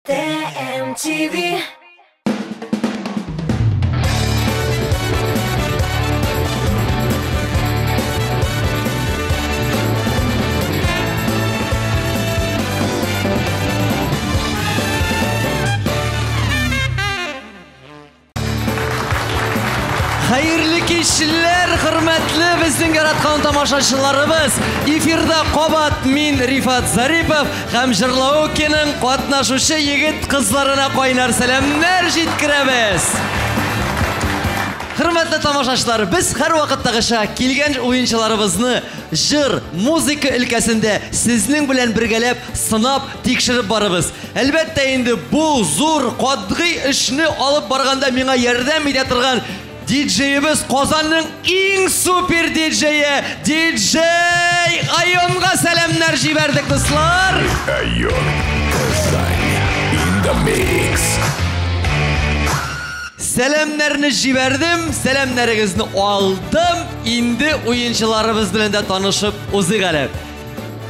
ТМТВ. Хәерле кичләр, хөрмәтле безнең яраткан тамашачыларыбыз. Эфирда кабат мин Рифат Зарипов һәм Җырлаукиның катнашучы егет кызларына кайнар сәламнәр җиткерәбез. Хөрмәтле тамашачылар, без һәрвакыттагыча килгән уенчыларыбызны җыр, музыка өлкәсендә сезнең белән бергәләп сынап, тикшереп барыбыз. Әлбәттә инде бу зур катгый эшне алып барганда миңа ярдәм итә торган диджеебыз Казанның иң супер диджее диджей Айонга сәламнәр җибәрдек, дуслар. Айон Казань in the mix. Сәламнәрне җибәрдем, сәламнәрегезне алдым. Инде уенчыларыбыз белән дә танышып узыйк әле.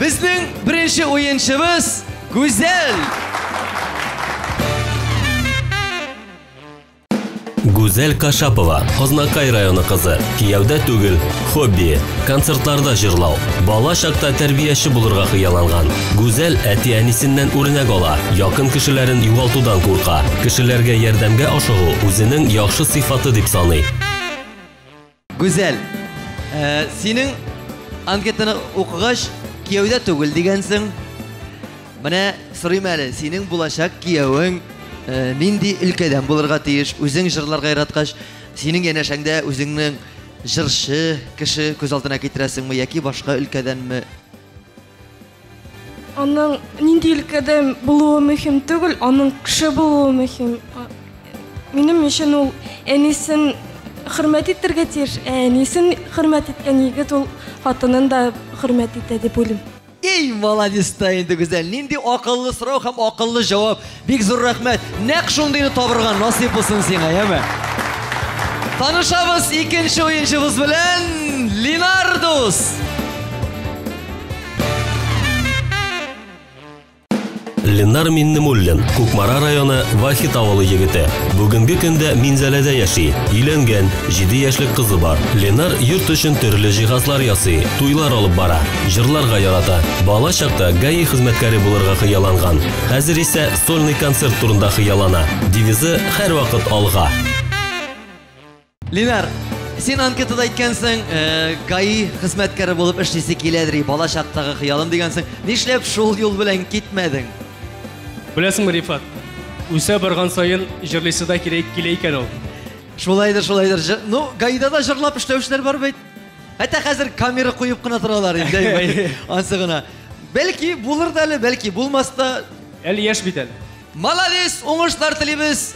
Безнең беренче уенчыбыз Гүзәл. Гүзәл Кашапова, Азнакай районы кызы, кияүдә түгел, хобби, концертларда җырлау. Бала чакта тәрбияче булырга хыялланган. Гүзәл әти-әнисеннән үрнәк ала, якын кешеләрен югалтудан курка. Кешеләргә ярдәмгә ашыгу үзенең яхшы сыйфаты дип саный. Гүзәл, э, синең анкетаны укыгач, кияүдә түгел дигәнсең. Менә сорыйм әле, синең булачак киявең э, нинди өлкәдән булырга тиеш? Үзең җырларга яраткач, синең янәшәңдә үзеңнең җырчы кеше күз алдына китерәсеңме яки башка өлкәдәнме? Аның нинди өлкәдә булуы мөһим түгел, аның кеше булуы мөһим. Минем өчен ул әнисен хөрмәт итәргә тиеш, ә әнисен хөрмәт иткән егет ул хатынын да хөрмәт итә дип уйлыйм. Эй, молодец та инде Гүзәл. Нинди акыллы сорау һәм акыллы җавап. Бик зур рәхмәт. Нәкъ шундыйны табырга насыйп булсын сиңа, яме. Танышабыз икенче уенчыбыз белән Ленардус. Ленар Миннемуллин, Кукмара районы Вахит авылы егете. Бүгенге көндә Минзәләдә яши. Өйләнгән, 7 яшьлек кызы бар. Ленар йорт өчен төрле җиһазлар ясый, туйлар алып бара, җырларга ярата. Бала чакта ГАИ хезмәткәре булырга хыялланган. Хәзер исә сольный концерт турында хыяллана. Девизы һәрвакыт алга. Ленар, син анкетада әйткәнсең, э, ГАИ хезмәткәре булып эшлисе киләдер, бала чактагы хыялым дигәнсең. Нишләп шул юл белән китмәдең? Беләсеңме, Рифат, үсә барган саен җырлыйсы да кирәк килә икән ул. Шулайдыр, шулайдыр. Ну, ГАИда да җырлап эшләүчеләр бар бит. Хәтта хәзер камера куеп кына торалар инде, ансы гына. Бәлки булыр да әле, бәлки булмас та. Әле яшь бит әле. Молодец, уңышлар телибез.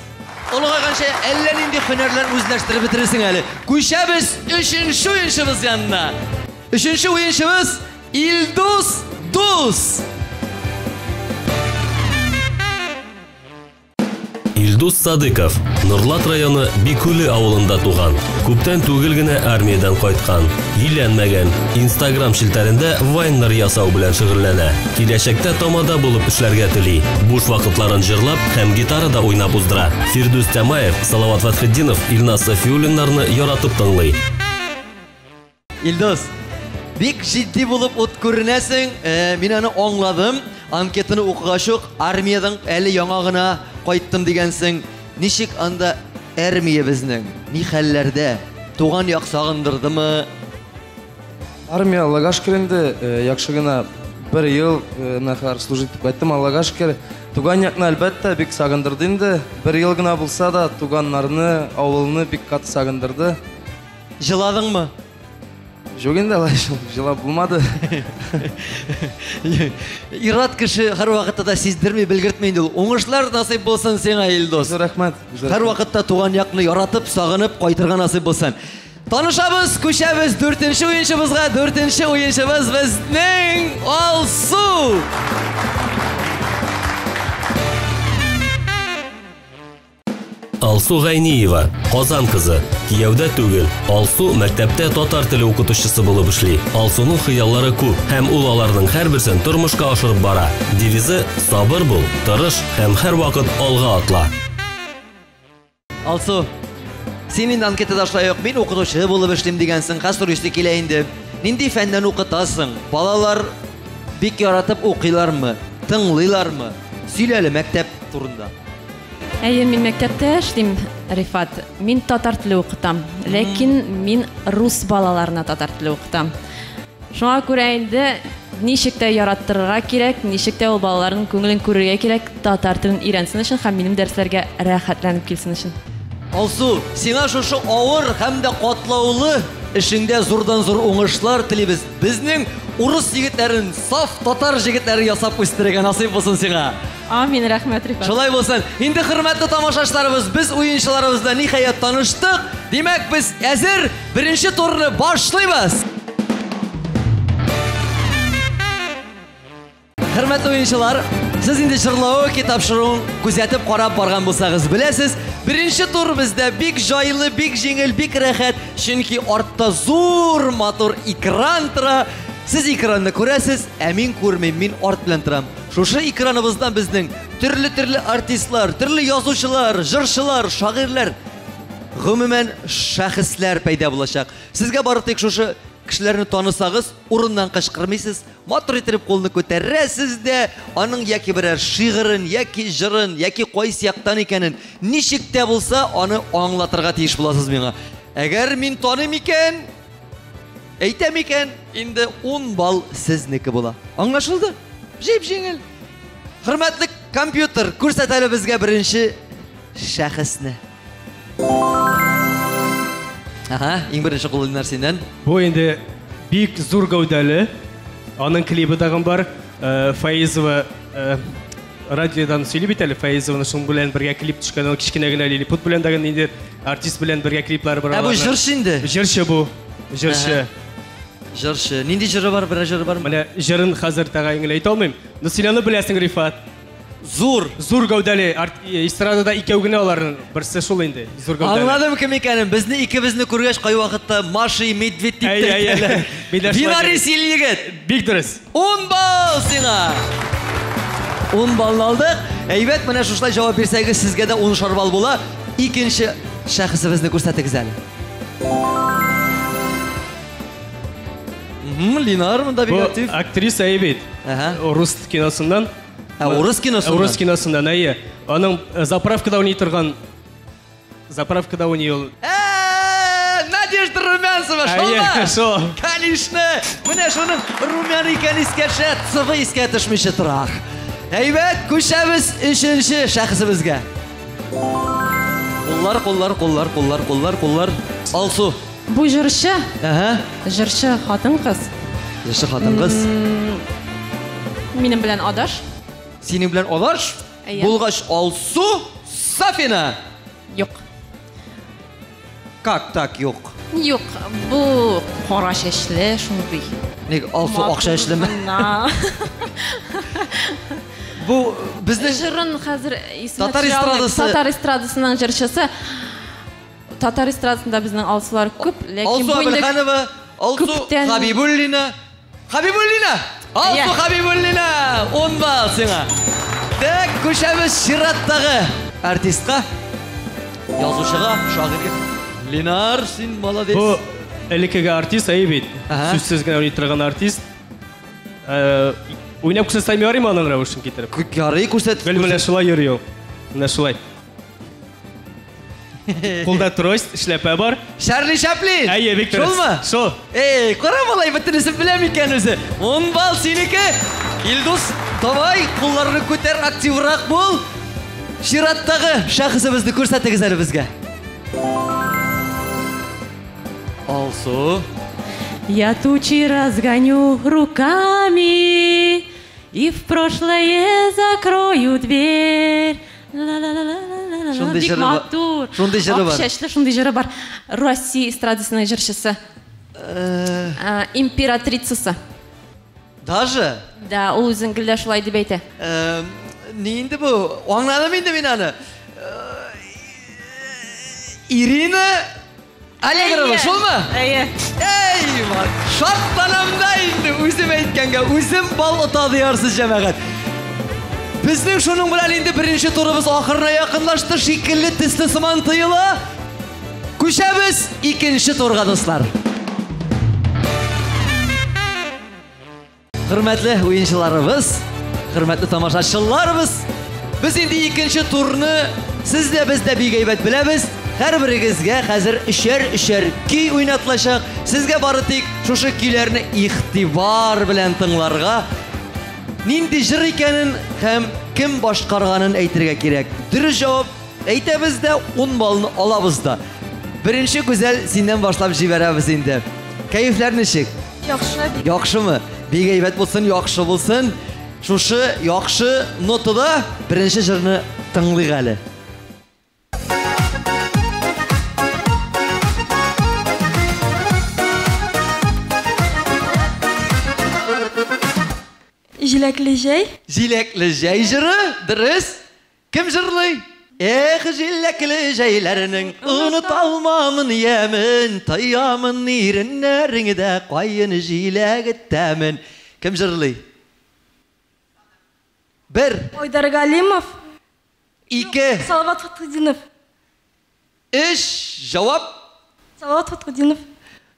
Олыгайганча әллә нинди һөнәрләр үзләштереп бетерерсең әле. Күчәбез өченче уенчыбыз янына. Өченче уенчыбыз Илдус Дус. Илдус Садыков, Нурлат районы Бикүле авылында туган. Күптән түгел генә армиядән кайткан. Өйләнмәгән. Инстаграм челтәрендә вайннар ясау белән шөгыльләнә. Киләчәктә тамада булып эшләргә тели. Буш вакытларын җырлап һәм гитарада уйнап уздыра. Фирдүс Тямаев, Салават Фәтхетдинов, Илназ Сафиуллиннарны яратып тыңлый. Илдус, бик җитди булып ут күренәсең. Э, мин аны аңладым. Анкетаны укыгач ук армиядән әле яңа гына кайттым дигәнсең. Ничек анда армия безнең? Ни хәлләрдә? Туган як сагындырдымы? Армия, Аллага шөкер инде, э, яхшы гына бер ел э, менә хәзер служить итеп кайттым, Аллага шөкер. Туган якны әлбәттә бик сагындырды инде. Бер ел гына булса да туганнарны, авылны бик каты сагындырды. Җыладыңмы? Юк инде алай җылап булмады. Ир-ат кеше һәрвакытта да сиздерми, белгертми инде ул. Уңышлар насыйп булсын сиңа, Илдус. Зур рәхмәт. Һәрвакытта туган якны яратып, сагынып кайтырга насыйп булсын. Танышабыз, күчәбез дүртенче уенчыбызга. Дүртенче уенчыбыз безнең Алсу. Алсу Гайниева, Казан кызы, кияүдә түгел. Алсу мәктәптә татар теле укытучысы булып эшли. Алсуның хыяллары күп һәм ул аларның һәрберсен тормышка ашырып бара. Девизы сабыр бул, тырыш һәм һәрвакыт алга атла. Алсу, син инде анкетада шулай ук мин укытучы булып эшлим дигәнсең, хәзер сорыйсы килә инде. Нинди фәннән укытасың? Балалар бик яратып укыйлармы? Тыңлыйлармы? Сөйлә әле мәктәп турында. Әйе, мин мәктәптә эшлим, Рифат. Мин татар теле укытам. Ләкин мин рус балаларына татар теле укытам. Шуңа күрә инде ничек тә яраттырырга кирәк, ничек тә ул балаларның күңелен күрергә кирәк, татар телен өйрәнсен өчен һәм минем дәресләргә рәхәтләнеп килсен өчен. Алсу, сиңа шушы авыр һәм дә катлаулы эшеңдә зурдан-зур уңышлар телибез. Безнең урыс егетләрен саф татар җегетләре ясап үстерергә насыйп булсын сиңа. Амин, рәхмәт, Рифат. Шулай булсын. Инде хөрмәтле тамашачыларыбыз, без уенчыларыбыз белән ниһаять таныштык. Димәк, без әзер. Беренче турны башлыйбыз. Хөрмәтле уенчылар, сез инде җырлау тапшыруын күзәтеп карап барган булсагыз беләсез, беренче тур бездә бик җайлы, бик җиңел, бик рәхәт, чөнки артта зур матур экран тора. Сез экранны күрәсез, ә мин күрмим, мин арт белән торам. Шушы экраныбыздан безнең төрле-төрле артистлар, төрле язучылар, җырчылар, шагыйрьләр, гомумән шәхесләр пәйда булачак. Сезгә бары тик шушы кешеләрне танысагыз, урыннан кычкырмыйсыз, матур итеп кулны күтәрәсез дә, аның яки берәр шигырен, яки җырын, яки кайсы яктан икәнен, ничек тә булса, аны аңлатырга тиеш буласыз миңа. Әгәр мин таныйм икән, әйтәм икән, инде 10 балл сезнеке була. Аңлашылды? Җип-җиңел. Хөрмәтле компьютер, күрсәт әле безгә беренче шәхесне. Ага, иң беренче кул Ленар синнән. Бу инде бик зур гәүдәле. Аның клибы тагын бар. Фаизова радиодан сөйли бит әле, Фаизованы шуның белән бергә клип төшкән, ул кечкенә генә Лилипут белән дә инде артист белән бергә клиплары бар. Ә бу җырчы инде? Җырчы бу. Җырчы. Җырчы. Нинди җыры бар? Берәр җыры бармы? Менә җырын хәзер тәгаен генә әйтә алмыйм. Но син аны беләсең, Рифат. Зур. Зур гәүдәле. Эстрадада икәү генә аларның. Берсе шул инде. Зур гәүдәле. Аңладым кем икәнен. Безне икебезне күргәч кайвакытта Маша и Медведь дип тә әйтәләр. Винарис Ильегет. Бик дөрес. 10 балл сиңа. 10 баллны алдык. Әйбәт, менә шушылай җавап бирсәгез, сезгә дә 10 балл була. Икенче шәхесебезне күрсәтегез әле. Линар монда бик актив. Актриса әйбәт. Рус киносыннан. Ә, урыс киносыннан? Урыс киносыннан, әйе. Аның заправкада уйный торган. Заправкада уйный ул. Надежда Румянцева, шулмы? Шул. Конечно! Менә шуның румян икән искә төшә, цывы искә төшмичә тора. Әйбәт, күчәбез өченче шәхесебезгә. Куллар, куллар, куллар, куллар, куллар, куллар. Алсу. Бу җырчы. Ага. Җырчы хатын-кыз. Җырчы хатын-кыз. Минем белән адаш. Синең белән адаш? Булгач Алсу Сафина. Юк. Как так юк? Юк, бу кара чәчле шундый. Ник Алсу ак чәчлеме? Бу безнең җырын хәзер исемә Татар эстрадасы. Татар эстрадасының җырчысы. Татар эстрадасында безнең Алсулар күп, ләкин Алсу Әбелханова, Алсу Хабибуллина. Хабибуллина! Алсу Хабибуллина! 10 балл сиңа. Так, күчәбез чираттагы артистка, язучыга, шагыйрьгә. Ленар, син молодец. Бу элеккеге артист, әйе бит. Сүзсез генә уйный торган артист. Уйнап күрсәтсәм ярыймы аның рәвешен китереп? Ярый, күрсәт. Гел менә шулай йөри ул. Менә шулай. Кулда трость, эшләпә бар. Чарли Чаплин! Әйе, бик дөрес. Шулмы? Шул. Эй, кара малай, бөтенесен беләм икән үзе. 10 балл синеке. Илдус, давай, кулларны күтәр, активрак бул. Чираттагы шәхесебезне күрсәтегез әле безгә. Алсу. Я тучи разгоню руками и в прошлое закрою дверь. Ла-ла-ла-ла-ла-ла. Шундый Бик җыры бар. матур. Шундый җыры бар. Ак чәчле шундый җыры бар. Россия эстрадасының җырчысы. Императрицасы. Даже? Да, ул үзен гел дә шулай дип әйтә. Ни инде бу? Аңладым инде мин аны. Ирина Аллегрова, шулмы? Әйе. Әй, шатланам да инде үзем әйткәнгә, үзем бал ота диярсез, җәмәгать. Безнең шуның белән инде беренче турыбыз ахырына якынлашты, шикелле төсле сыман тоела. Күчәбез икенче турга, дуслар. Хөрмәтле уенчыларыбыз, хөрмәтле тамашачыларыбыз, без инде икенче турны сез дә без дә бик әйбәт беләбез. Һәрберегезгә хәзер өчәр-өчәр көй уйнатылачак. Сезгә бары тик шушы көйләрне игътибар белән тыңларга, нинди җыр икәнен һәм кем башкарганын әйтергә кирәк. Дөрес җавап әйтәбез дә, 10 баллны алабыз да. Беренче Гүзәл, синнән башлап җибәрәбез инде. Кәефләр ничек? Яхшы бик. Яхшымы? Бик әйбәт булсын, яхшы булсын. Шушы яхшы нотада беренче җырны тыңлыйк әле. Җиләкле җәй. Җиләкле җәй җыры, дөрес. Кем җырлый? Эх, җиләкле җәйләрнең оныта алмамын ямен, тоямын иреннәреңдә каен җиләге тәмен. Кем җырлый? Бер. Айдар Галимов. Ике. Салават Фәтхетдинов. Өч. Җавап. Салават Фәтхетдинов.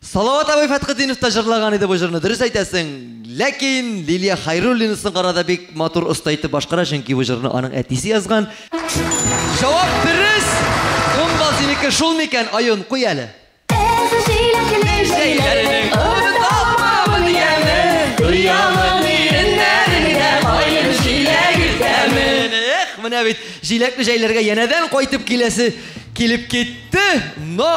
Салават абый Фәтхетдинов та җырлаган иде бу җырны, дөрес әйтәсең. Ләкин Лилия Хайруллина соңгы арада бик матур оста итеп башкара, чөнки бу җырны аның әтисе язган. Җавап дөрес! Ун балл синеке шул микән, Аюн, куй әле. Эх, җиләкле җәйләрнең оныта алмамын ямен, тоямын иреннәреңдә каен җиләге тәмен. Эх, менә бит җиләкле җәйләргә янәдән кайтып киләсе килеп китте, но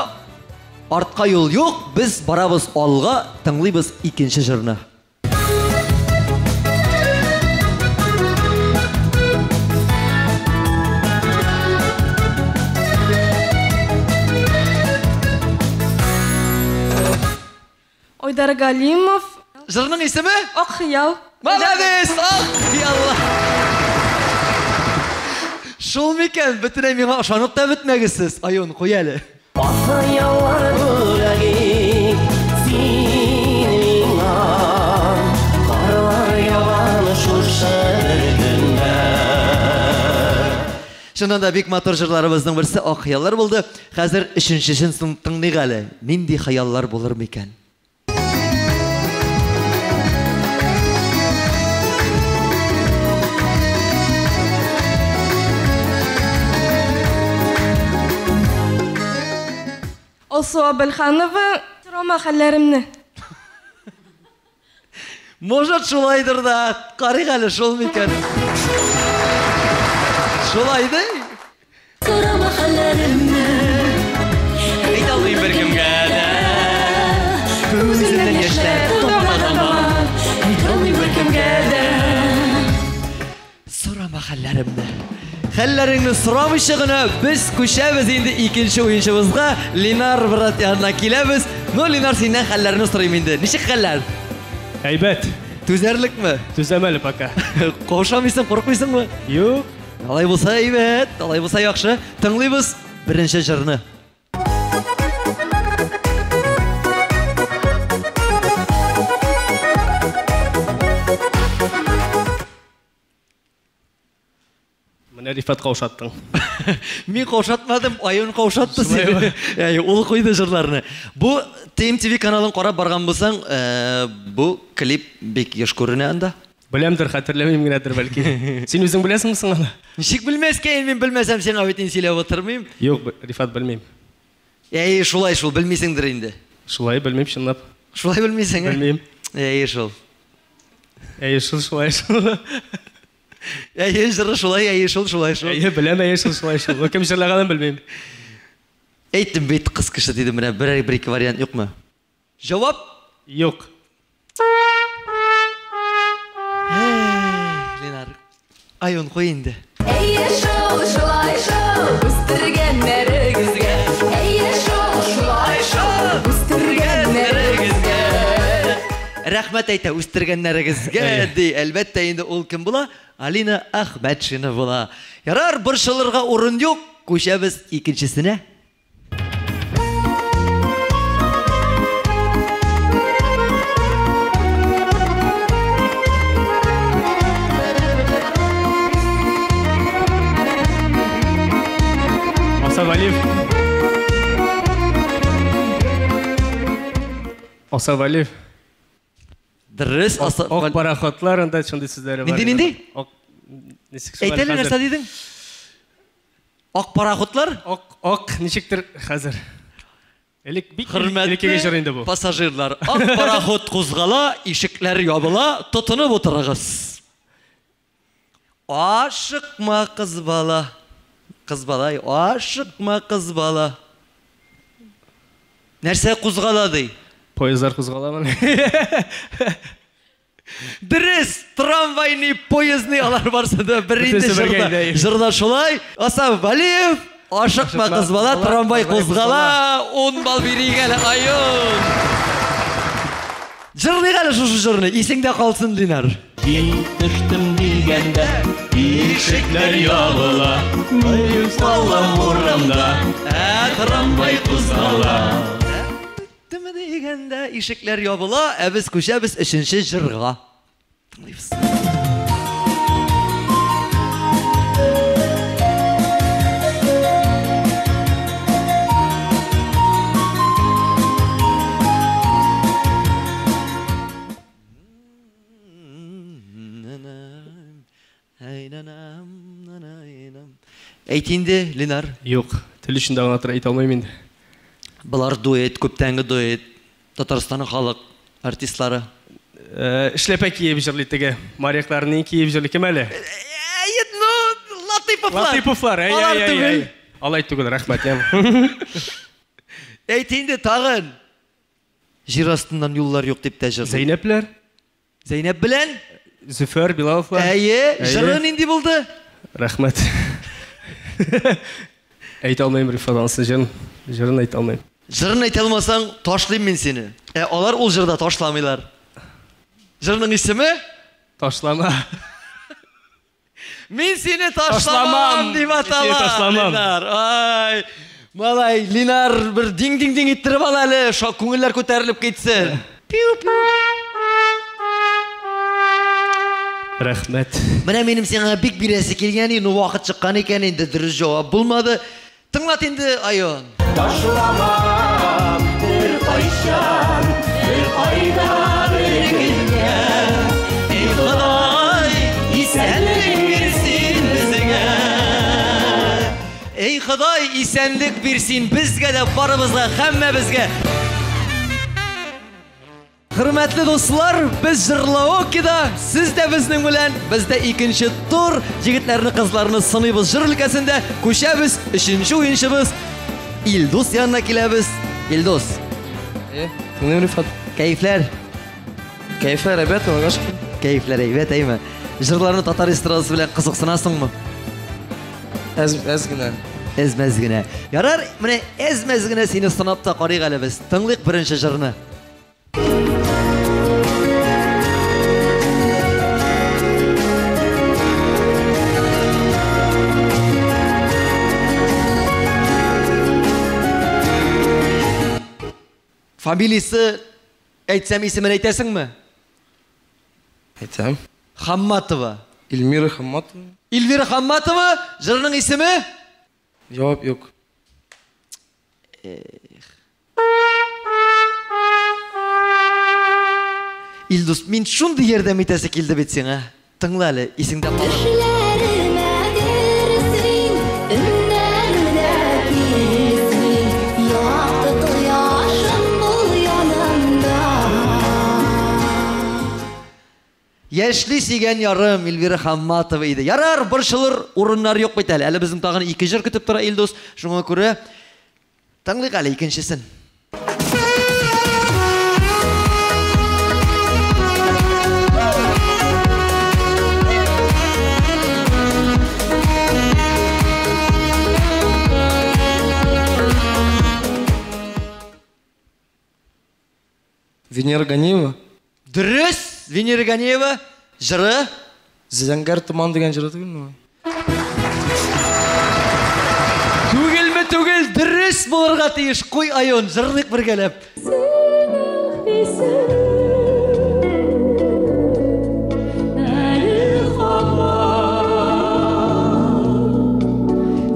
артка юл юк, без барабыз алга, тыңлыйбыз икенче җырны. Айдар Галимов. Җырның исеме? Ак хыял. Молодец, ак хыяллар. Шул микән? Бөтенләй миңа ышанып та бетмәгез сез. Аюн, куй әле. Ак хыяллар бүләк ит син миңа. Карлар яуган шушы бер көндә. Чыннан да бик матур җырларыбызның берсе Ак хыяллар булды. Хәзер өченчесен тыңлыйк әле. Нинди хыяллар булыр микән? Алсу Абелханова, сорама хәлләремне. Может, шулайдыр да. Карыйк әле, шул микән? Шулай ди? Сорама хәлләремне. Әйтә алмыйм беркемгә дә. Күземнән яшьләр тама-тама. Әйтә алмыйм беркемгә дә. Сорама хәлләремне. Хәлләреңне сорамыйча гына без күчәбез инде икенче уенчыбызга, Ленар брат янына киләбез. Ну, Ленар, синнән хәлләрне сорыйм инде. Ничек хәлләр? Әйбәт. Түзәрлекме? Түзәм әле пока. Каушамыйсың, курыкмыйсыңмы? Юк. Алай булса әйбәт, алай булса яхшы. Тыңлыйбыз беренче җырны. Менә Рифат каушаттың. Мин каушатмадым, Аюн каушатты сине. Әй, ул куйды җырларны. Бу TMTV каналын карап барган булсаң, бу клип бик еш күренә анда. Беләмдер, хәтерләмим генәдер бәлки. Син үзең беләсеңме соң аны? Ничек белмәскә инде, мин белмәсәм, сиңа бит инде сөйләп утырмыйм. Юк, Рифат, белмим. Әй, шулай шул, белмисеңдер инде. Шулай белмим, чынлап. Шулай белмисең, ә? Белмим. Әй, шул. Әй, шул, шулай шул. Әйе, җыры шулай, әйе, шул, шулай шул. Әйе, беләм, әйе, шул, шулай шул. Но кем җырлаганын белмим. Әйттем бит, кыз кеше дидем, менә берәр бер-ике вариант юкмы? Җавап? Юк. Эх, Ленар, Аюн, куй инде. Әйе шул, шулай шул, үстергәннәрегезгә. Әйе шул, шулай шул, үстергәннәрегезгә. Рәхмәт әйтә үстергәннәрегезгә, ди. Әлбәттә инде ул кем була? Алина Әхмәтшина була. Ярар, борчылырга урын юк, күчәбез икенчесенә. Асаф Валиев. Асаф Валиев. Дөрес, Асаф. Ак пароходлар анда шундый сүзләре бар. Нинди нинди? Ак ничек шулай Әйт әле нәрсә дидең? Ак пароходлар? Ак, ак ничектер хәзер. Элек бик Хөрмәтле элеккеге җыр инде бу. пассажирлар, ак пароход кузгала, ишекләр ябыла, тотынып утырыгыз. Ашыкма, кыз бала. Кыз бала, ашыкма, кыз бала. Нәрсә кузгала ди? Поездлар кузгаламы? Дөрес, трамвайный, поездный алар барсы да бер инде Бөтенесе бергә җырда. инде. Җырда шулай. Асаф Валиев, ашыкма, кыз бала, трамвай кузгала, 10 балл бирик әле, Айон. Җырлыйк әле шушы җырны, исеңдә калсын, Линар. Җитештем дигәндә, ишекләр ябыла, мин калам урамда, Ә трамвай кузгала. Төме дигәндә ишекләр ябыла, ә без күчәбез өченче җырга. Тыңлыйбыз. Әйт инде, Ленар. Юк, тел эчендә гына тора әйтә алмыйм инде. Болар дуэт, күптәнге дуэт. Татарстанның халык артистлары. Эшләпә киеп җырлый теге. Морякларны киеп җырлый кем әле? Әйт, ну, Латыйповлар. Латыйповлар, әй, Алар әй, әй, түгел. әй. Алай түгел, рәхмәт. Ям. Әйт инде тагын. Җир астыннан юллар юк дип тә җырлый. Зәйнәпләр? Зәйнәп белән? Зөфәр Билаловлар. Әйе, җыры нинди булды? Рәхмәт. Әйтә алмыйм, Рифат, анысы җырын. Җырын әйтә алмыйм. Җырын әйтә алмасаң, ташлыйм мин сине. Ә алар ул җырда ташламыйлар. Җырның исеме? Ташлама. Мин сине ташламам Ташламам. дип Мин сине атала. ташламам. Линар, ай. Малай, Линар бер динг-динг-динг иттереп ал әле, шо күңелләр күтәрелеп китсен. Пиу-пиу. Рәхмәт. Менә минем сиңа бик бирәсе килгән, ну вакыт чыккан икән, инде дөрес җавап булмады. Тыңлат инде, Айон. Ташламам бер кайчан, бер кайда, бер көнгә. Ey Ходай, исәнлек бирсен безгә. Ey Ходай, исәнлек бирсен безгә дә, барыбызга, һәммәбезгә. Хөрмәтле дуслар, без Җырлаокида, сез дә безнең белән, бездә икенче тур, егетләрне, кызларны сыныйбыз җыр өлкәсендә, күчәбез, өченче уенчыбыз Илдус янына киләбез. Илдус. Тыңлыйм, Рифат. Кәефләр? Кәефләр әйбәт, Аллага шөкер. Кәефләр әйбәт, әйме? Җырларны татар эстрадасы белән кызыксынасыңмы? Әз, әз генә. Әз-мәз генә. Ярар, менә әз-мәз генә сине сынап та карыйк әле без. Тыңлыйк беренче җырны. Фамилиясе әйтсәм исемен әйтәсеңме? Әйтәм. Хамматова. Эльмира Хамматова. Эльвира Хамматова җырының исеме? Җавап юк. Эх. Илдус, мин шундый ярдәм итәсе килде бит сиңа. Тыңла әле, исеңдә калыр. Төшләремә керсен, өннәремә килсен, якты кояшым бул янымда. Яшьли сөйгән ярым Эльвира Хамматова иде. Ярар, борчылыр урыннар юк бит әле. Әле безнең тагын ике җыр көтеп тора, Илдус. Шуңа күрә тыңлыйк әле икенчесен. Венера Ганиева. Дөрес, Венера Ганиева җыры. Зәңгәр томан дигән җыры түгелме? Түгелме түгел, дөрес булырга тиеш. Куй Айон, җырлыйк бергәләп.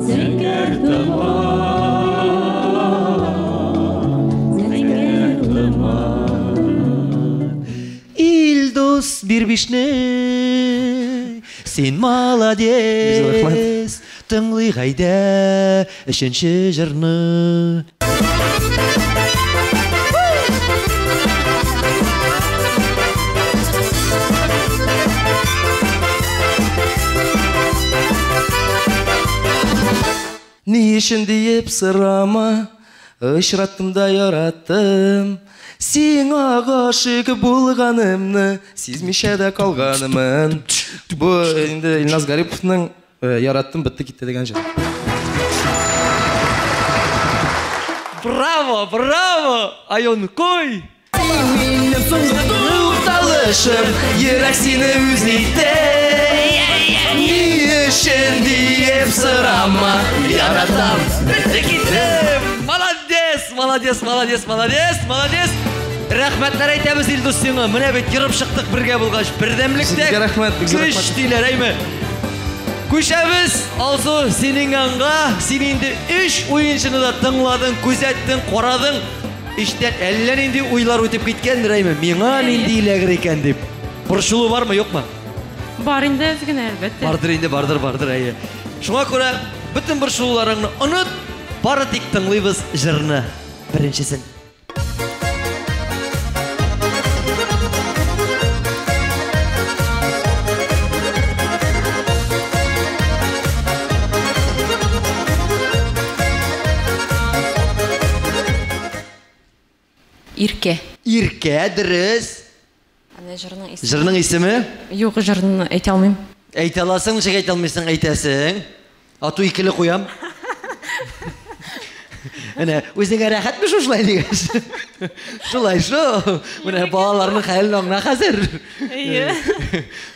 Зәңгәр томан. бир бишне. Син молодец. Тыңлыйк әйдә өченче җырны. Ни өчен диеп сорама, очраттым да яраттым. Сиңа гашыйк булганымны сизмичә дә калганымын. Бу инде Илназ Гариповның Яраттым, бетте китте дигән җыр. Браво, браво! Айон кой! Минем соңгы тукталышым, йөрәк сине үз итте. Ни өчен диеп сорама, яратам, бетте китте. Молодец, молодец, молодец, молодец, молодец. Рәхмәтләр әйтәбез Илдус сиңа. Менә бит ерып чыктык бергә булгач. Бердәмлектә Сезгә рәхмәт, бик зур көч рәхмәт. диләр, әйме? Күчәбез, Алсу, синең янга. Син инде өч уенчыны да тыңладың, күзәттең, карадың. Эчтән әллә нинди уйлар үтеп киткәндер, әйме? Миңа нинди эләгер икән дип. Борчылу бармы, юкмы? Бар инде әз генә, әлбәттә. Бардыр инде, бардыр, бардыр, әйе. Шуңа күрә бөтен борчылуларыңны оныт, бары тик тыңлыйбыз җырны. Беренчесен. Иркә. Иркә, дөрес. Әнә җырның исеме. Җырның исеме? Юк, җырны әйтә алмыйм. Әйтә аласың, ничек әйтә алмыйсың, әйтәсең. Ату икеле куям. Менә үзеңә рәхәтме шушылай дигәч? Шулай шул. Менә балаларның хәлен аңла хәзер. Әйе.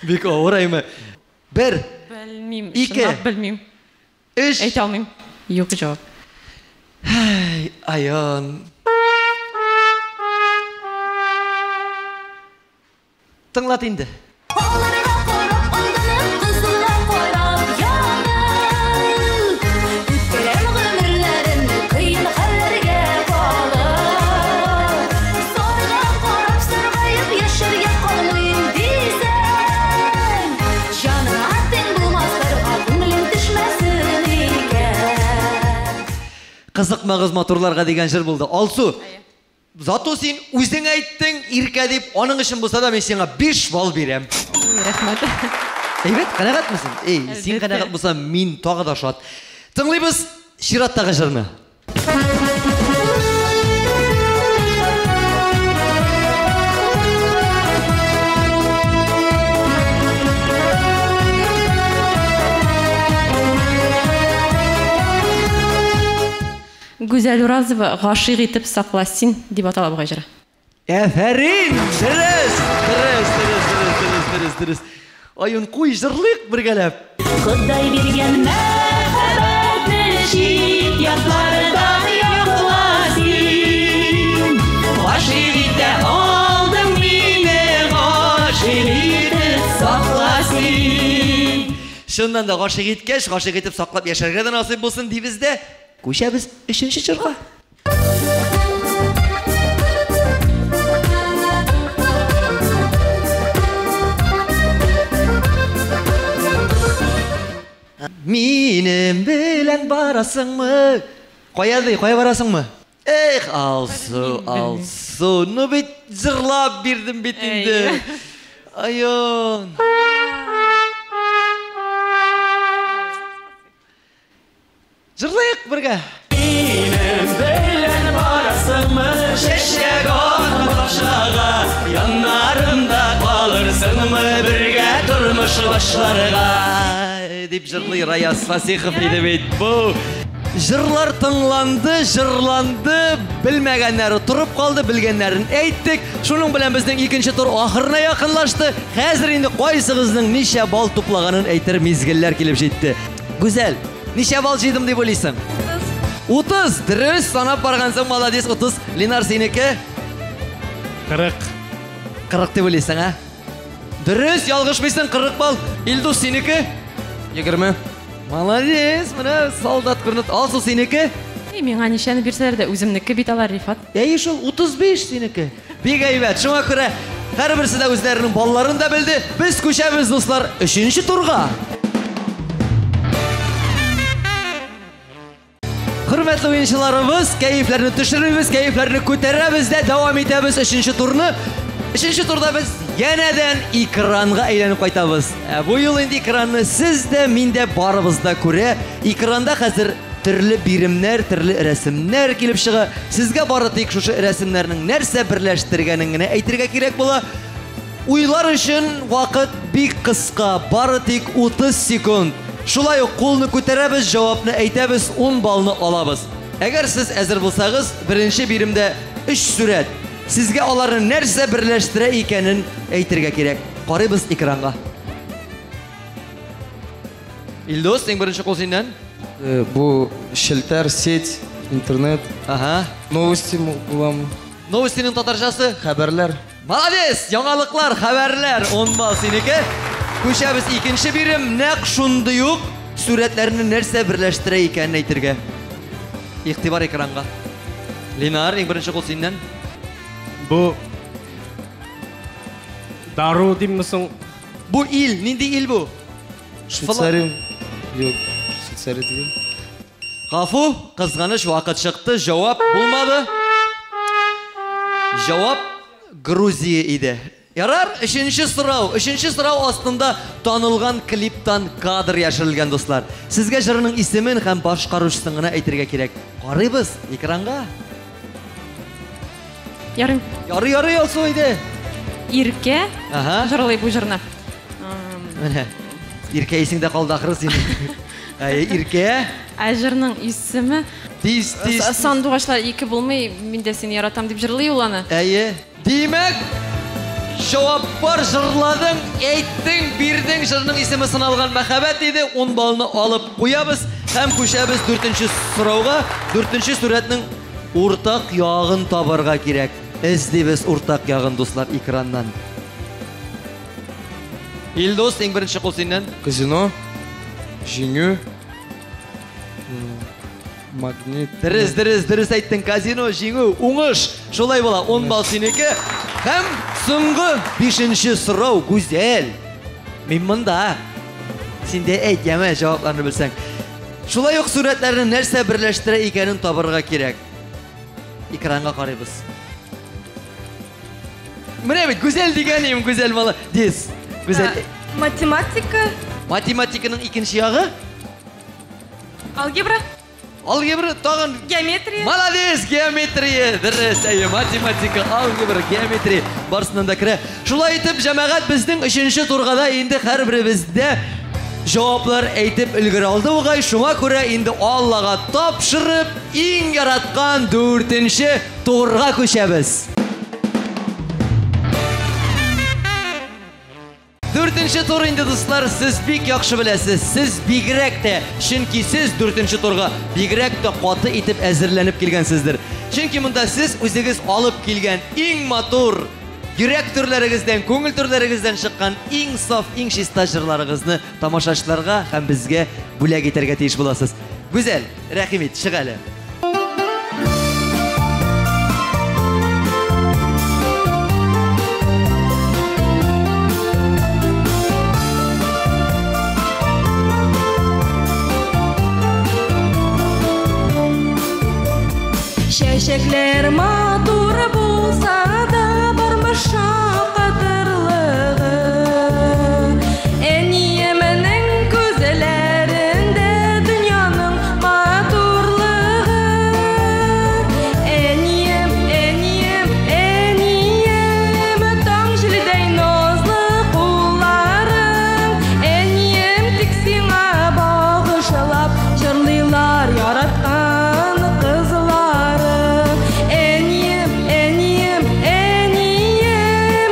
Бик авыр әйме. Бер. Белмим. Ике. Чынлап белмим. Өч. Әйтә алмыйм. Юк җавап. Һәй, Аян. Тыңлат инде. Аларга карап алданып, кызылга карап янып, үткәрәм гомерләремне кыен хәлләргә калып. Сарга карап саргаеп яшәргә калмыйм дисәң, җаныңа тиң булмасларга күңелең төшмәсен икән. Кызыкмагыз матурларга дигән җыр булды. Алсу, зато син үзең әйттең, Иркә дип, аның өчен булса да мин сиңа 5 балл бирәм. Рәхмәт. Әйбәт, канәгатьмесең? Эй, син Әлбәттә. канәгать булсаң, мин тагы да шат. Тыңлыйбыз чираттагы җырны. Гүзәл Уразова гашыйк итеп сакла син дип атала бу җыры. Әфәрин! Дөрес! Дөрес, дөрес, дөрес, дөрес, дөрес, дөрес. Айын куй, җырлыйк бергәләп. Ходай биргән мәхәббәтне чит ятлардан якла син. Гашыйк итә алдың мине, гашыйк итеп сакла син. Чыннан да гашыйк иткәч, гашыйк итеп саклап яшәргә дә насыйп булсын дибез дә, күчәбез өченче җырга. Минем белән барасыңмы? Кая ди, кая барасыңмы? Эх, Алсу, Алсу, ну бит җырлап бирдем бит инде. Айон. Җырлыйк бергә. Минем белән барасыңмы? Чәчәк аткан бакчага, яннарымда калырсыңмы бергә тормыш башларга? Дип җырлый Раяз Фасихов иде бит бу. Җырлар тыңланды, җырланды, белмәгәннәре торып калды, белгәннәрен әйттек. Шуның белән безнең икенче тур ахырына якынлашты. Хәзер инде кайсыгызның ничә балл туплаганын әйтер мизгелләр килеп җитте. Гүзәл, ничә балл җыйдым дип уйлыйсың? 30. Дөрес санап баргансың, молодец, 30. Ленар, синеке? 40. 40 дип уйлыйсың, ә? Дөрес, ялгышмыйсың, 40 балл. Илдус, синеке? 20. Молодец, менә солдат күренеп. Алсу, синеке? Эй, миңа ничәне бирсәләр дә үземнеке бит алар, Рифат. Әйе шул, 35 синеке. Бик әйбәт. Шуңа күрә Һәрберсе дә үзләренең балларын да белде. Без күчәбез, дуслар, өченче турга. Хөрмәтле уенчыларыбыз, кәефләрне төшермибез, кәефләрне күтәрәбез дә дәвам итәбез өченче турны. Өченче турда без янәдән экранга әйләнеп кайтабыз. Ә бу юлы инде экранны сез дә, мин дә, барыбыз да күрә. Экранда хәзер төрле биремнәр, төрле рәсемнәр килеп чыга. Сезгә бары тик шушы рәсемнәрнең нәрсә берләштергәнен генә әйтергә кирәк була. Уйлар өчен вакыт бик кыска, бары тик 30 секунд. Шулай ук кулны күтәрәбез, җавапны әйтәбез, 10 баллны алабыз. Әгәр сез әзер булсагыз, беренче биремдә 3 сурәт. Сезгә аларны нәрсә берләштерә икәнен әйтергә кирәк. Карыйбыз экранга. Илдус, иң беренче кул синнән. Бу челтәр, сеть, интернет. Ага. Новости буламы? Новостиның татарчасы? Хәбәрләр. Молодец! Яңалыклар, хәбәрләр. 10 балл синеке. Күчәбез икенче бирем. Нәкъ шундый ук сурәтләрне нәрсә берләштерә икәнен әйтергә. Игътибар экранга. Ленар, иң беренче кул синнән. Бу дару димме соң? Бу ил, нинди ил бу? Швейцария. Юк, Швейцария түгел. Гафу, кызганыч, вакыт чыкты, җавап булмады. Җавап Грузия иде. Ярар, өченче сорау. Өченче сорау астында танылган клиптан кадр яшерелгән, дуслар. Сезгә җырның исемен һәм башкаручысын гына әйтергә кирәк. Карыйбыз экранга. Ярый. Ярый, ярый, Алсу, әйдә. Иркә Ага. җырлый бу җырны. Менә. Иркә исеңдә калды ахры синең. Әйе, Иркә. Ә җырның исеме Тиз, тиз. Сандугачлар ике булмый, мин дә сине яратам дип җырлый ул аны. Әйе. Димәк, җавап бар, җырладың, әйттең, бирдең. Җырның исеме сыналган мәхәббәт иде. 10 баллны алып куябыз һәм күчәбез дүртенче сорауга. Дүртенче сурәтнең уртак ягын табарга кирәк. Эзлибез уртак ягын, дуслар, экраннан. Илдус, иң беренче кул синнән. Казино, җиңү, магнит. Дөрес, дөрес, дөрес әйттең. Казино, җиңү, уңыш. Шулай була. 10 балл синеке. Һәм соңгы бишенче сорау, Гүзәл. Мин монда. Син дә әйт, яме, җавапларны белсәң. Шулай ук сурәтләрне нәрсә берләштерә икәнен табарга кирәк. Экранга карыйбыз. Менә бит, Гүзәл дигәнем, Гүзәл молодец. Гүзәл. Математика. Математиканың икенче ягы? Алгебра. Алгебра тагын. Геометрия. Молодец, геометрия. Дөрес, әйе, математика, алгебра, геометрия барысыннан да керә. Шулай итеп, җәмәгать, безнең өченче турга да инде һәрберебездә җаваплар әйтеп өлгерә алды бугай. Шуңа күрә инде Аллага тапшырып, иң яраткан дүртенче турга күчәбез. Дүртенче тур инде, дуслар, сез бик яхшы беләсез. Сез бигрәк тә, чөнки сез дүртенче турга бигрәк тә каты итеп әзерләнеп килгәнсездер. Чөнки монда сез үзегез алып килгән иң матур, йөрәк түрләрегездән, күңел түрләрегездән чыккан иң саф, иң чиста җырларыгызны тамашачыларга һәм безгә бүләк итәргә тиеш буласыз. Гүзәл, рәхим ит, чык әле. Чәчәкләр матур булса да, бармы шакатырлыгы? Әниемнең күзләрендә дөньяның матурлыгы. Әнием, әнием, әнием, таң җиледәй назлы кулларың. Әнием, тик сиңа багышлап җырлыйлар яраткан кызларың. Әнием, әнием, әнием,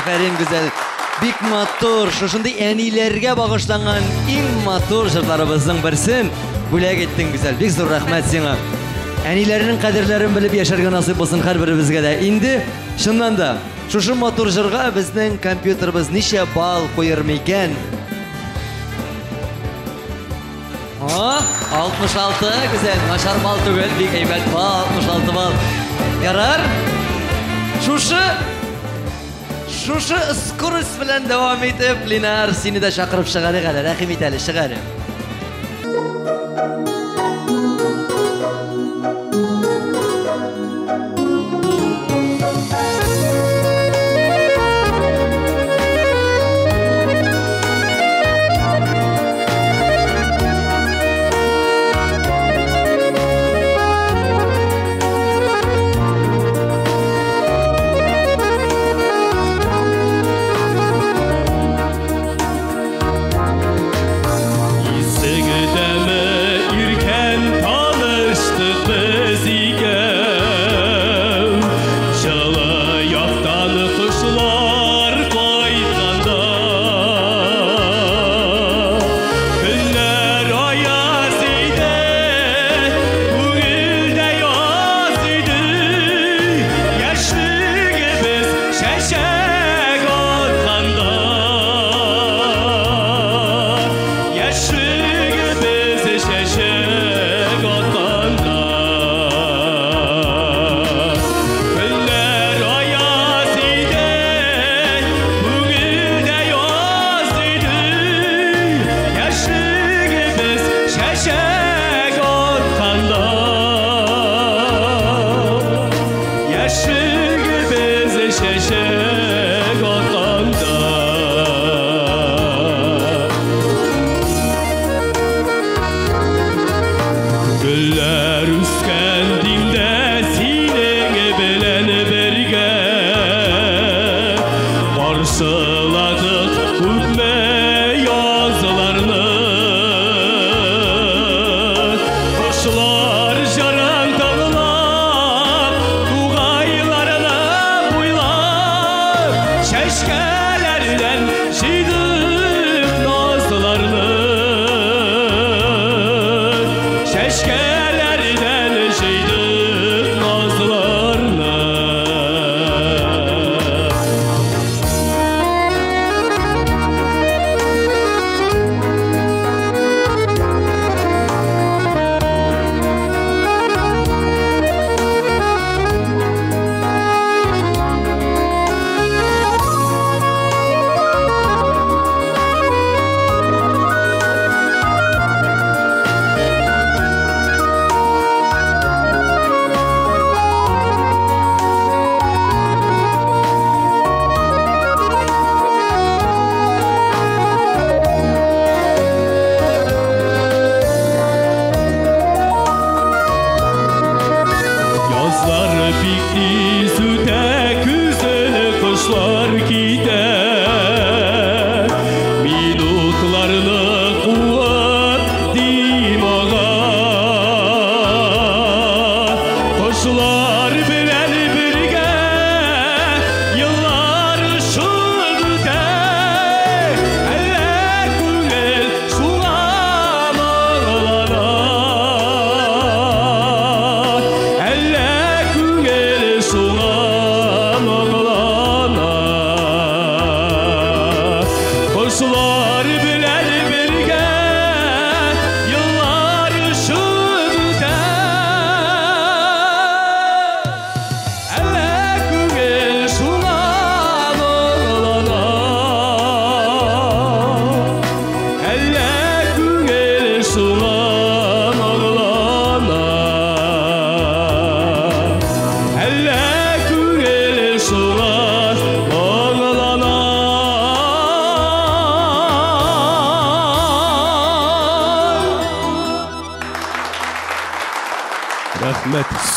Афәрин, Гүзәл. Бик матур, шушындый әниләргә багышланган иң матур җырларыбызның берсен бүләк иттең, Гүзәл. Бик зур рәхмәт сиңа. Әниләрнең кадерләрен белеп яшәргә насыйп булсын һәрберебезгә дә. Инде, чыннан да, шушы матур җырга безнең компьютерыбыз ничә балл куер микән? О, 66, гүзәл, начар балл түгел, бик әйбәт балл, 66 балл. Ярар. Шушы шушы скорость белән дәвам итеп, Ленар, сине дә чакырып чыгарыйк әле, рәхим ит әле, чык әле.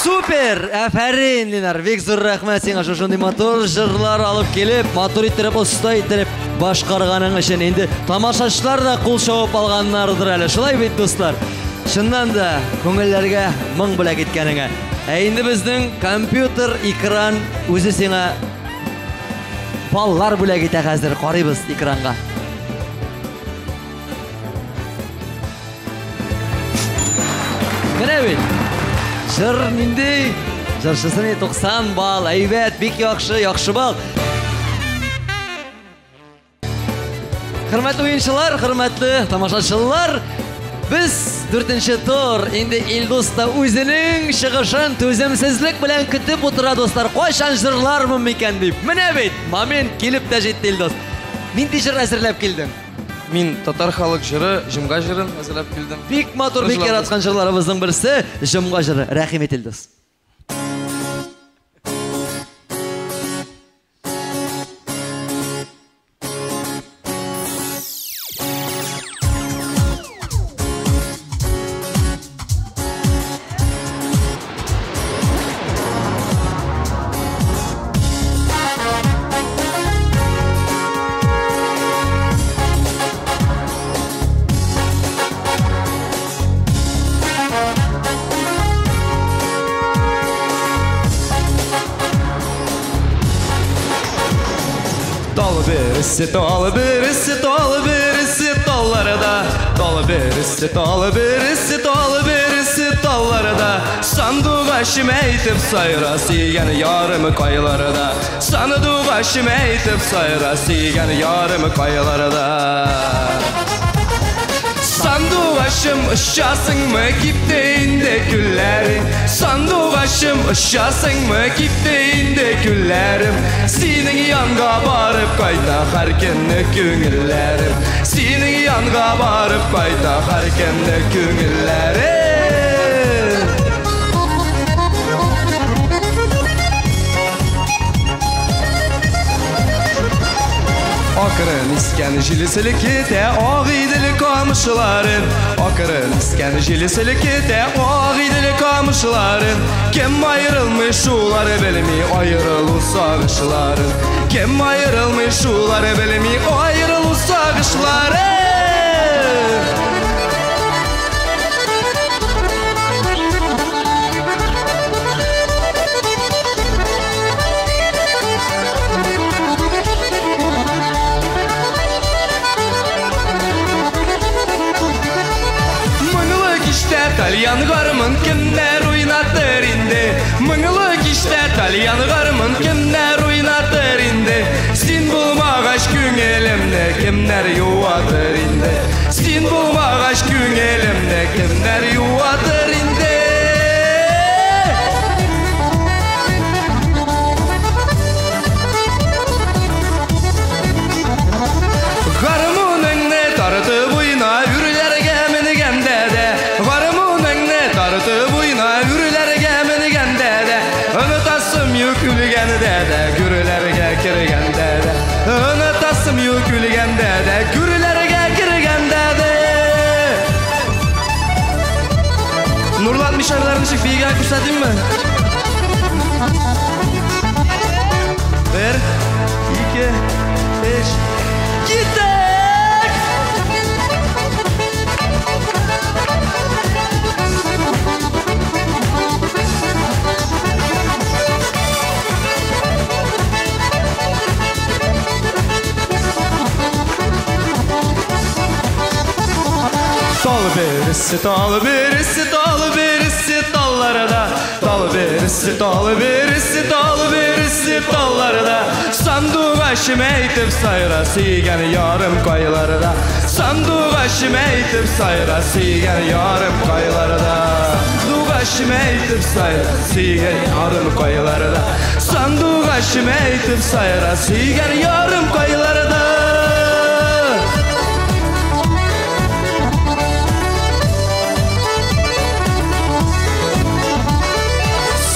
Супер! Афәрин, Ленар! Бик зур рәхмәт сиңа шушындый матур җырлар алып килеп, матур иттереп, оста иттереп башкарганың өчен. Инде тамашачылар да кул чабып алганнардыр әле. Шулай бит, дуслар? Чыннан да күңелләргә моң бүләк иткәнеңә. Ә инде безнең компьютер экран үзе сиңа баллар бүләк итә хәзер. Карыйбыз экранга. Менә бит. Җыр нинди? Җырчысы ни 90 балл. Әйбәт, бик яхшы, яхшы балл. Хөрмәтле уенчылар, хөрмәтле тамашачылар, без дүртенче тур. Инде Илдус та үзенең чыгышын түземсезлек белән көтеп утыра, дуслар. Кайчан җырлармын микән дип. Менә бит, момент килеп тә җитте, Илдус. Нинди җыр әзерләп килдең? Мин татар халык җыры, Җомга җырын әзерләп килдем. Бик матур, бик яраткан җырларыбызның берсе, Җомга җыры. Рәхим ит, Илдус. Тал бересе, тал бересе, тал бересе, талларда. Тал бересе, тал бересе, тал бересе, талларда. Сандугачым әйтеп сайра, сөйгән ярым кайларда. Сандугачым әйтеп сайра, сөйгән ярым кайларда. Сандугачым, очасыңмы, кипте инде күлләрең. Сандугачым, очасыңмы, кипте инде күлләрем. Синең янга барып кайта һәр көнне күңелләрем. Синең янга барып кайта һәр көнне күңелләрем. Акрын искән җил селкетә Агыйдел камышларын. Акрын искән җил селкетә Агыйдел камышларын. Кем аерылмый шулар белми аерылу сагышларын. Кем аерылмый шулар белми аерылу сагышларын. Моңлы кичтә тальян гармун кемнәр уйнатыр инде? Моңлы кичтә тальян гармун кемнәр уйнатыр инде? Син булмагач күңелемне кемнәр юатыр инде? Син булмагач күңелемне кемнәр юатыр инде? Гармуныңны тартып уйна, үрләргә менгәндә дә. Гармуныңны тартып уйна, үрләргә менгәндә дә. Онытасым юк үлгәндә дә, гүрләргә кергәндә дә. Онытасым юк үлгәндә дә, гүрләргә кергәндә дә. Нурлат мишәрләрен ничек биегә күрсәтимме? Бер, ике, өч, киттек! Тал бересе, тал бересе, тал бересе, талларда. Тал бересе, тал бересе, тал бересе, талларда. Сандугачым әйтеп сайра, сөйгән ярым кайларда. Сандугачым әйтеп сайра, сөйгән ярым кайларда. Сандугачым әйтеп сайра, сөйгән ярым кайларда. Сандугачым әйтеп сайра, сөйгән ярым кайларда.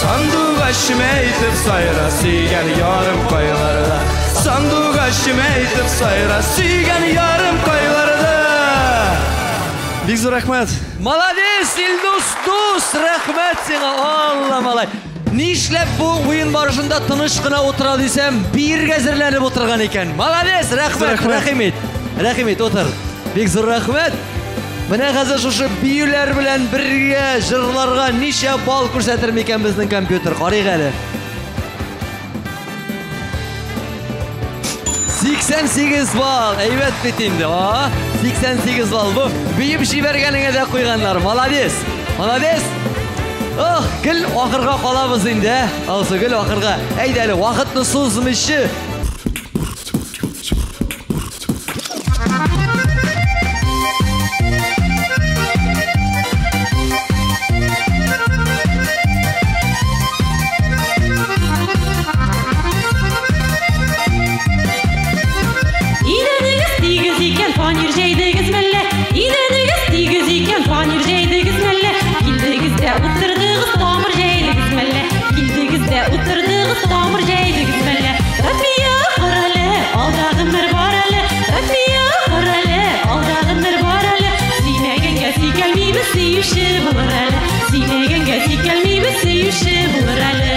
Сандугачым әйтеп сайра, сөйгән ярым кайларда. Сандугачым әйтеп сайра, сөйгән ярым кайларда. Бик зур рәхмәт. Молодец, Илдус дус, рәхмәт сиңа, Алла малай. Нишләп бу уен барышында тыныч кына утыра дисәм, биергә әзерләнеп утырган икән. Молодец, рәхмәт, рәхим ит. Рәхим ит, утыр. Бик зур рәхмәт. Менә хәзер шушы биюләр белән бергә җырларга ничә балл күрсәтер микән безнең компьютер? Карыйк әле. 88 балл. Әйбәт бит инде. А, 88 балл. Бу биеп җибәргәнеңә дә куйганнар. Молодец. Молодец. Ох, гел ахырга калабыз инде. Алсу, гел ахырга. Әйдә әле, вакытны сузмыйчы. Идәнегез тигез икән, фанер җәйдегез мәллә? Идәнегез тигез икән, фанер җәйдегез мәллә? Килдегез дә утырдыгыз, тамыр җәйдегез мәллә? Килдегез дә утырдыгыз, тамыр җәйдегез мәллә? Рафия, карале, алда гомер бар әле. Рафия, карале, алда гомер бар әле. Сөймәгәнгә сөйкәлмибез, сөюче булыр әле. Сөймәгәнгә сөйкәлмибез, сөюче булыр әле.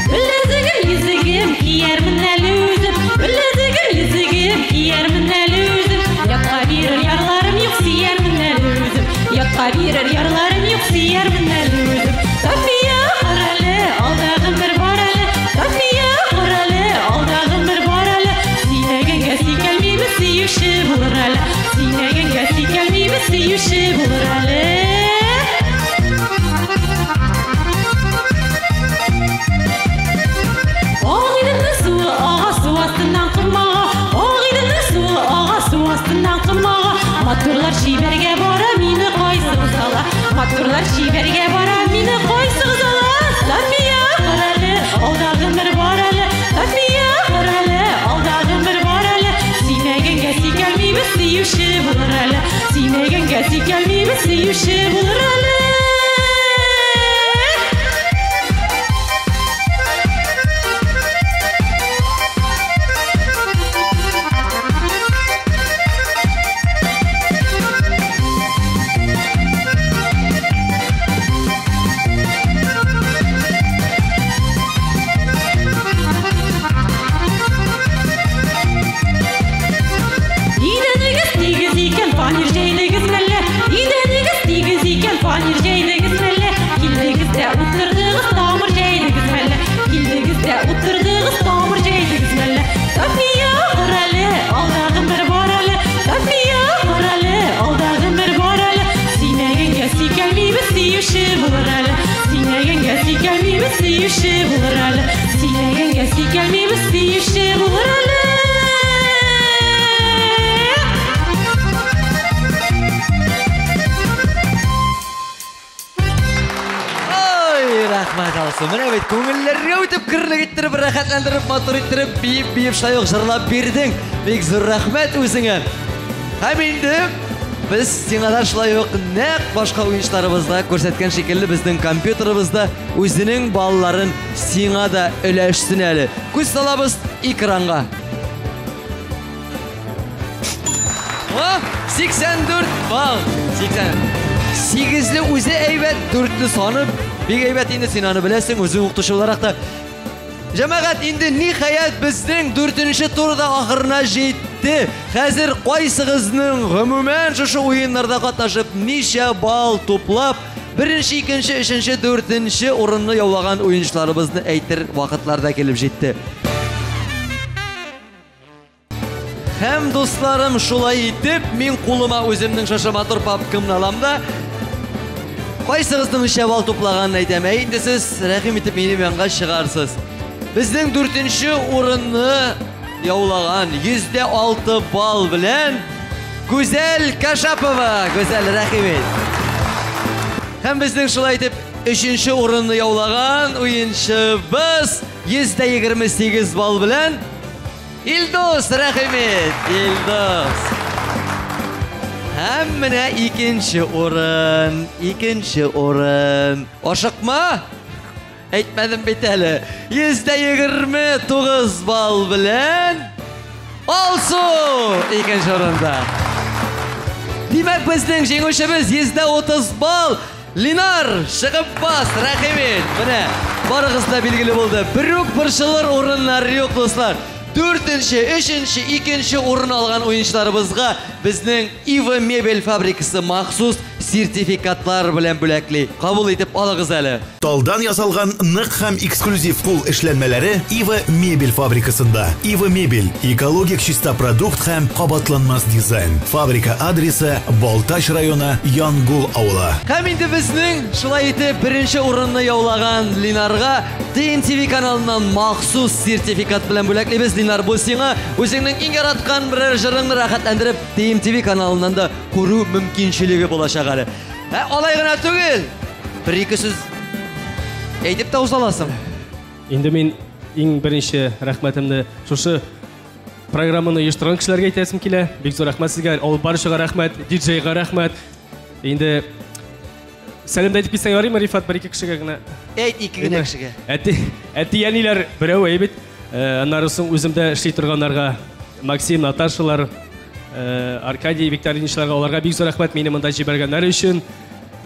Беләзегем, йөзегем, киярмен әле үзем. Беләзегем, йөзегем, киярмен әле үзем. Ятка бирер ярларым юк, сөярмен әле үзем. Ятка бирер ярларым юк, сөярмен әле үзем. София, карале, алда гомер бар әле. София, карале, алда гомер бар әле. Сөймәгәнгә сөйкәлмибез, сөюче булыр әле. Сөймәгәнгә сөйкәлмибез, сөюче булыр әле. Ак Иделнең суы ага су астыннан комага. Ак Иделнең суы ага су астыннан комага. Матурлар чибәргә бара, мине кайсыгыз ала? Матурлар чибәргә бара, мине кайсыгыз ала? София, карале, алда гомер бар әле. София, карале, алда гомер бар әле. Сөймәгәнгә сөйкәлмибез, сөюче булыр әле. Сөймәгәнгә сөйкәлмибез, сөюче булыр әле. Идәнегез тигез икән, фанер җәйдегез мәллә? Идәнегез тигез икән, фанер җәйдегез мәллә? Килдегез дә утырдыгыз, тамыр җәйдегез мәллә? Килдегез дә утырдыгыз, тамыр җәйдегез мәллә? София, карале, алда гомер бар әле. София, карале, алда гомер бар әле. Сөймәгәнгә сөйкәлмибез, сөюче булыр әле. Сөймәгәнгә сөйкәлмибез, сөюче булыр әле. Сөймәгәнгә сөйкәлмибез, сөюче булыр әле. Ой, рәхмәт, Алсу. Менә бит күңелләргә үтеп керлек иттереп, рәхәтләндереп, матур иттереп, биеп-биеп шулай ук җырлап бирдең. Бик зур рәхмәт үзеңә. Һәм инде без сиңа да шулай ук нәкъ башка уенчыларыбызга күрсәткән шикелле безнең компьютерыбызда үзенең балларын сиңа да өләшсен әле. Күз салабыз экранга. О, 84 балл. 80. Сигезле үзе әйбәт, дүртле саны бик әйбәт инде, син аны беләсең, үзең укытучы буларак та. Җәмәгать, инде ниһаять безнең дүртенче турда ахырына җитте. Хәзер кайсыгызның гомумән шушы уеннарда катнашып ничә балл туплап, беренче, икенче, өченче, дүртенче урынны яулаган уенчыларыбызны әйтер вакытлар да килеп җитте. Һәм, дусларым, шулай итеп, мин кулыма үземнең шушы матур папкамны алам да, кайсыгызның ничә балл туплаганын әйтәм. Ә инде сез рәхим итеп минем янга чыгарсыз. Безнең дүртенче урынны яулаган 106 балл белән Гүзәл Кашапова. Гүзәл, рәхим ит. Һәм безнең шулай итеп өченче урынны яулаган уенчыбыз 128 балл белән Илдус, рәхим ит, Илдус. Һәм менә икенче урын, икенче урын. Ашыкма? Әйтмәдем бит әле. 129 балл белән Алсу икенче урында. Димәк, безнең җиңүчебез 130 балл Линар, чыгып бас, рәхим ит. Менә барыгыз да билгеле булды. Берүк борчылыр урыннар юк, дуслар. Дүртенче, өченче, икенче урын алган уенчыларыбызга безнең Ива мебель фабрикасы махсус сертификатлар белән бүләкли. Кабул итеп алыгыз әле. Талдан ясалган нык һәм эксклюзив кул эшләнмәләре Ива мебель фабрикасында. Ива мебель экологик чиста продукт һәм кабатланмас дизайн. Фабрика адресы Балтач районы Янгул авылы. Һәм инде безнең шулай итеп беренче урынны яулаган Ленарга ТМТВ каналыннан махсус сертификат белән бүләклибез. Ленар, бу сиңа үзеңнең иң яраткан берәр җырыңны рәхәтләндереп ТМТВ каналыннан да күрү мөмкинчелеге булачак әле. Ә алай гына түгел, бер-ике сүз әйтеп тә уза аласың. Инде мин иң беренче рәхмәтемне шушы программаны оештырган кешеләргә әйтәсем килә. Бик зур рәхмәт сезгә, алып баручыга рәхмәт, диджейга рәхмәт. Инде сәлам дә әйтеп китсәң ярыймы, Рифат, бер-ике кешегә генә? Әйт ике генә кешегә. Әти, әти-әниләр берәү әйбит. Аннары соң үземдә эшли торганнарга, Максим, Наташалар, Аркадий Викторовичларга, аларга бик зур рәхмәт мине монда җибәргәннәре өчен.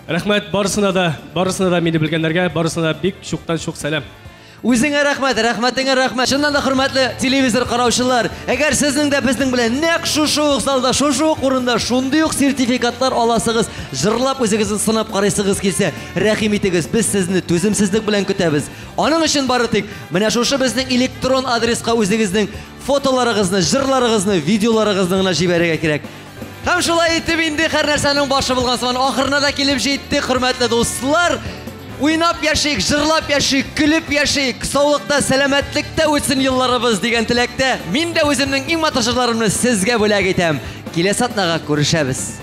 Рәхмәт барысына да, барысына да мине белгәннәргә, барысына да бик чуктан-чук сәлам. Үзеңә рәхмәт, рәхмәтеңә рәхмәт. Чыннан да, хөрмәтле телевизор караучылар, әгәр сезнең дә безнең белән нәкъ шушы ук залда, шушы ук урында шундый ук сертификатлар аласыгыз, җырлап үзегезне сынап карыйсыгыз килсә, рәхим итегез, без сезне түземсезлек белән көтәбез. Аның өчен бары тик менә шушы безнең электрон адреска үзегезнең фотоларыгызны, җырларыгызны, видеоларыгызны гына җибәрергә кирәк. Һәм шулай итеп инде һәр нәрсәнең башы булган сыман ахырына да килеп җиттек, хөрмәтле дуслар. Уйнап яшик, җырлап яшик, көлеп яшик, саулыкта, сәламәтлектә үтсен елларыбыз дигән теләктә мин дә үземнең иң матур җырларымны сезгә бүләк итәм. Киләсе атнага күрешәбез.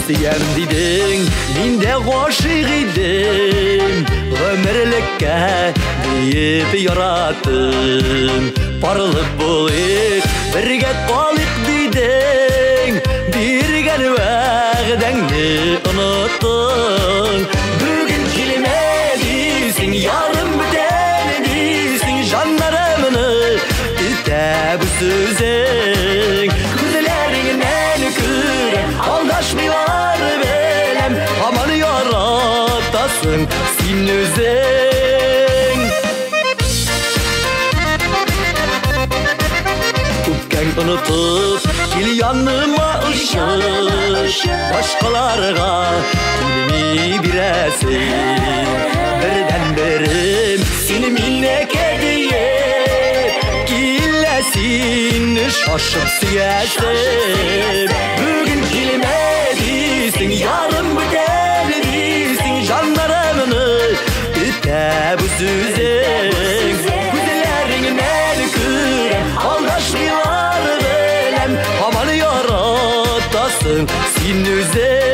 Сөям дидең, мин дә гашыйк идем, гомерлеккә диеп яраттым. Парлы булыйк, бергә калыйк дидең, биргән вәгъдәңне оныттың. Бүген килмә дисең, ярым бүтән дисең, җаннарымны өтә бу сүзең. Күзләреңнән күрәм, алдашмыйлар беләм, һаман яратасың син үзең. Үпкәң онытып, кил яныма очып, башкаларга килми бирәсең. Бердән-берем син минеке диеп, киләсең, шашып сөясең. Бүген килмә дисең, ярым бүтән дисең, җаннарымны өтә бу сүзең. Күзләреңнән күрәм, алдашмыйлар беләм, һаман яратасың син үзең.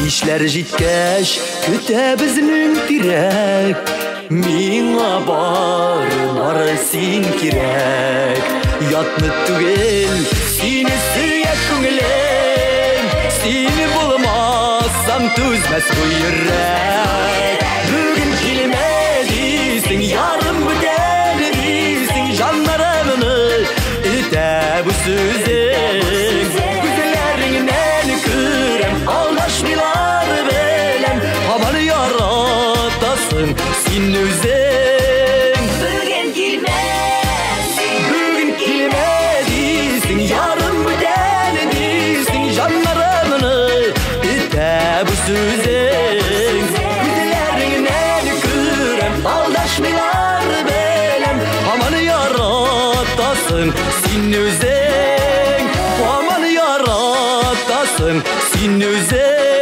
Кичләр җиткәч, көтә безнең тирәк, миңа бар, бары син кирәк. Ятны түгел, сине сөя күңелем, син булмасаң түзмәс бу йөрәк. Бүген килмә дисең, ярым бүтән дисең, җаннарымны өтә бу сүзең. Күзләреңнән күрәм, алдашмыйлар беләм, һаман яратасың син үзең. Бүген килмә, бүген килмә дисең, ярым бүтән дисең, җаннарымны өтә бу сүзең. Күзләреңнән күрәм, алдашмыйлар беләм, һаман яратасың син үзең. Һаман яратасың син үзең.